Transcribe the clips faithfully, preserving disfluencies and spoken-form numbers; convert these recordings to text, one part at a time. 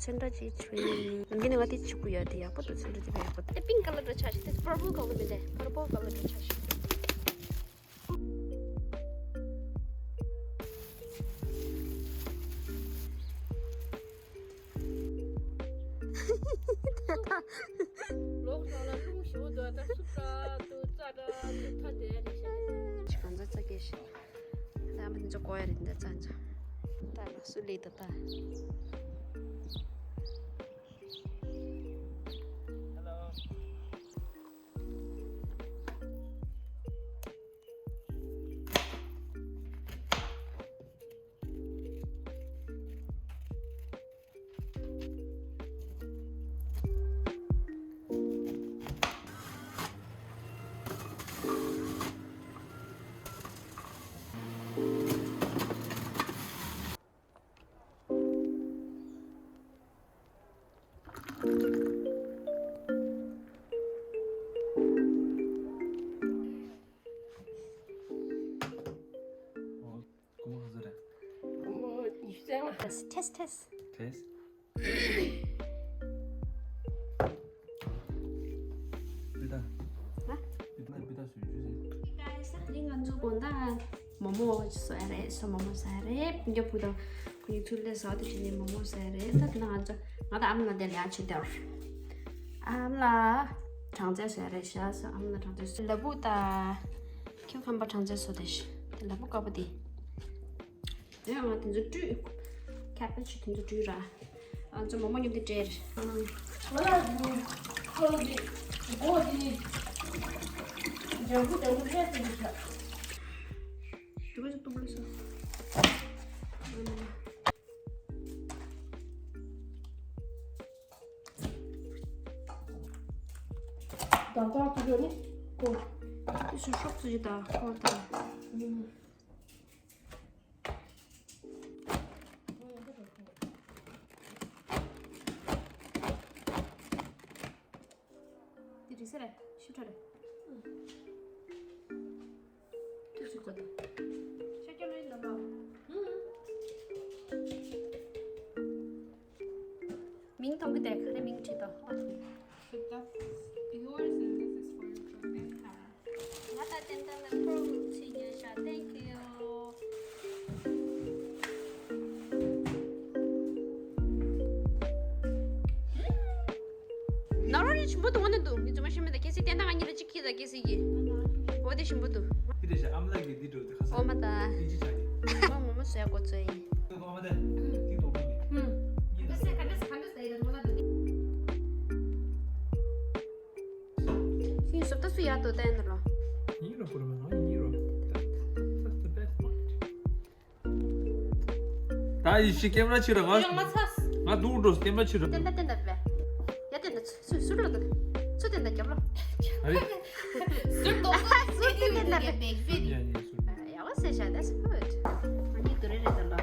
ཚོན་ཁྲ་ཅིག་བྱུང་། འདི་ནི་ང་དེ་བྱེད་དགོས་ཡ། དེ་ཡག་པོ་འདུག་ཚོན་ཁྲ་དེ་ཡག་པོ་འདུག་དེ་pink colour་འདྲ་ཆགས་ཤིག་དེ་purple colour མིན་ཏེ། purple colour འདྲ་ཆགས་ཤིག་ལོག་ཐང་ལ་རླུང་ཞེ་པོ་འདུག་ད་སུབ་འདྲ་འདུག་རྩྭ་འདྲ་འདུག་ཐ་དད་ནས་བཤད་ནས། གང་ཚ་རྩྭ་སྐྱེས་ཤག་ད་མི་ཚོ་གོ་ཡ་རེད། འདི་རྩྭ་འཇོ། ད་ལ་སུ་ལས་ད་ད། སྒོར་མོ་ག་ཚོད་རེད། སྒོར་མོ་ཉི་ཤུ་རྩ་ལྔ། ཐེས་ཐེས་ཐེས། ཐེས། པི་ཏ། ཧ། པི་ཏ་པི་ཏ་སུ་ཡུ་ཟེ། Hey guys, དེ་རིང་ང་ཚོ་དགོང་དག་མོག་མོག་བཟོ་ཡ་རེད། སོ་མོག་མོག་བཟོ་ཡ་རེད། ཡ་བུ་དང་ཁོ་གཉིས་ཚུར་ལས་ཟ་དུ་བྱས་ནས་མོག་མོག་བཟོ་ཡ་རེད། ད་དེ་ན་ང་ཚོ་ང་དང་ཨ་མ་ལ་དེ་ལ་ཡ་བྱེད་དེ་བར། ཨ་མ་ལ་གྲང་ཚལ་བཟོ་ཡ་རེད་ཤག་ཨ་མ་ལ་གྲང་ཚལ་བཟོ། ལ་ཕུག་དང་ཁྱེའུ་ཁམས་པ་གྲང་ཚལ་བཟོ་དེ་ཤག་དེ་ལ་ཕུག་དཀར་པོ་དེ། དེ་ཡང་ང་དེ་ཚོ་བཀྲུས། cabbage དེ་ཚོ་བཀྲུས་ར། ང་ཚོ་མོག་མོག་མཉམ་དུ་སྦྲེལ། ང་ལ་ཁོ་ལ་ཁོ་ལ་དེ་སྒོ་དེ་ལྗང་ཁུ་ལྗང་ཁུ་ལྷས་ཟེར་གྱི་ཤག་དེ་ག་ཚོད་གཏུབ་ལ་སོ། དང་ཐོག་ཏུ་ཡོད་ནི་ཀོ། དེ་སུ་ཤོག་ཙི་ཡོད་ད་ཀོ་ད། དེ་རིགས་སེ་རེད། ཤི་ཁྲ་རེད། དུས་སུ་གོ་ད། ཤ་སྐྱ་ལོའི་ལོ་ལོ། མིང་མཐོང་གི་དེ་ག་རེ་མིང་བྲིས་ཏོ། But that's yours and this is for your birthday. ང་ད་ཏན་ཏན་ལ་ཁོར་ཚིག་ཉོས་ཤག Thank you. ནོར་བ་རི་ཆུན་པོ་དུ་འོ་ན་འདུག་ངི་ཚོ་མ་ཤེས་མེད་ད། གལ་སྲིད་བསྟན་ན་ང་གཉིས་ལ་གཅིག་ཁྱི་ད་གལ་སྲིད་ཀྱི། འོ་དེ་ཞིམ་པོ་འདུག་དེ་འདྲ་ཞིག་ཨ་མ་ལགས་ཀྱིས་འདི་འགྲོ་དེ་ཁ་སང་འོ་མ་ད། དེ་ཅི་ཆགས་ཀྱི། ཨ་མ་མོ་བཟོས་གོ་ཚོད་ཡིན། ཨ་མ་ད། དེ་ཏོག་ཏོག་གཉིས་ད། ཁྱི་སོབ་ད་སུ་ཡག་ཏུ་བསྟན་ད་ལོ། ཡིན་རོ་པུ་ར་མ་ཡིན་རོ། That's the best part. ད་ཡི་ཤི་ཀེམ་ར་ཕྱི་ར་ང་ཡང་མ་ཚ། ང་སྡུག་འགྲོ་ཀེམ་ར་ཕྱི་ར། ཏན་ཏན་ཏན་ཏན་པས། ཡ་ཏན་ཏན་ཚུ་ཚུར་ལོ་ཏན། ཚུ་ཏན་ཏན་རྒྱབ་ལོ། ཨ་རེ། ཟུར་དོག་ཚུ་ཏན་ཏན་ཏན་པས། ཡ་ཡ་ཟུར། ཡ་ཡ་ཟུར། ཡ་བ་སེ་ཤ་that's good. ང་གཉིས་དུ་རེ་རེ་ཏན་ལོ།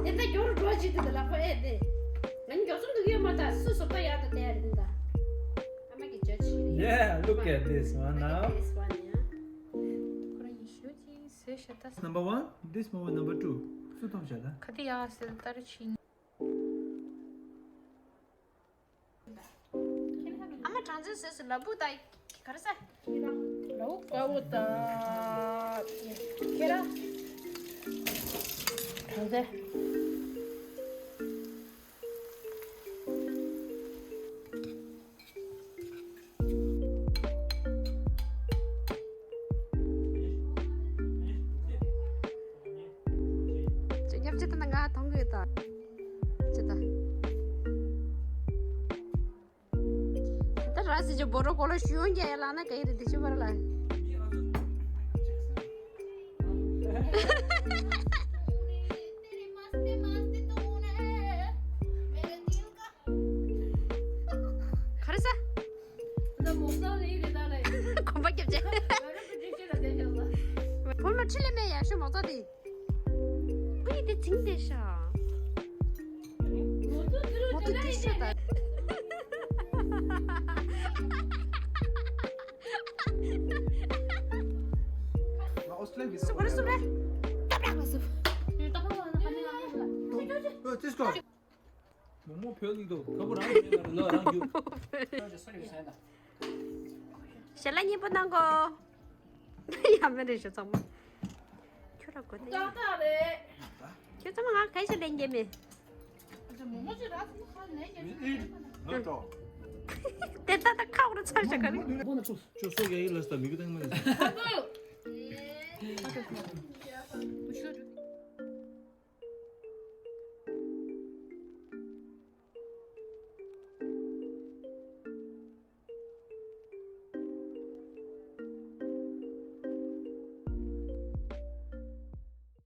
ཏན་ཏན་གྱོར་འགྲོ་ཅི་ཏན་ཏན་ལ་ཁོ་ཨེ་ཏེ། ང་གཉིས་གྱོར་གསུམ་དུ་ཡོད་མ་ད་སུ་སོ་ད་ཡ་ད་ཏེ་ཡ་རེ་ཏན་ད། ཨ་མ་གི་ཇ་ཅི་རེ། Yeah, look at this one now. This one, yeah. ཁོ་རང་ཡི་ཤུ་ཅི་སེ་ཤ་ད། Number one, this one number two. སུ་ཐོབ་བྱ་ད། ཁ་ཏི་ཡ་སེ་ད་ར་ཆི། ཨ་མ་གྲང་ཚལ་བཟོས་སུ་ལ་བུ་ད་ག་རེ་ས། ལ་བུ་ཀ་བོ་ད་ཁེ་ར་གྲང་ཚལ། ཅོ་རྒྱབ་ཅི་ད་ན་ང་མཐོང་གི་ཡོད་ད། ཅི་ད། ད་ར་སི་ཅོ་བོ་རོ་ཀོ་ལོ་ཤུ་ཡོང་རྒྱ་ཡ་ལ་ན་ག་ཡི་རེད་དེ་ཅི་བར་ལ། ག་རེ་ས། ད་མོག་ཚང་རེད་རེད་ད་རེད། གོམ་པ་རྒྱབ་ཅེ། ཕོལ་མ་ཁྲི་ལེ་མེ་ཡ་ཤོ་མོག་ཚང་དེ། ཨུ་ཡི་དེ་ཚིང་དེ་ཤ། མོ་ཏུ་དེ་ཤ་ད། སུ་ག་རེ་སུ་རེད། ཨོ་ཏིས་ཀོ། མོག་མོག་ཕོལ་ལི་དོ་ཁ་བོ་རང་ཡོད་ལ་རང་རྒྱུ། ཞལ་ལག་སྙན་པོ་གནང་གོ། ཡ་མེད་རེད་ཞོ་ཚང་མ། ཁྱོད་ར་གོ་ཏེ། ཏག་ཏག་རེད། ཁྱོད་ཚང་མ་ང་ག་ཞིག་ལེན་རྒྱུ་མེད། ཨ་ཅག་མོག་མོག་ཅིག་རག་སོང་ཁ་ལེན་རྒྱུ་མེད། ལོ་ཏོ། དེ་ད་ད་ཁ་བོ་ར་ཚར་ཞག་ག་རེད། ཁོ་ན་ཁོ་ཅོ་སོ་རྒྱ་ཡིག་ལ་སྟ་མི་གི་ཏང་མ་ལེ། ཨ་ཁུ།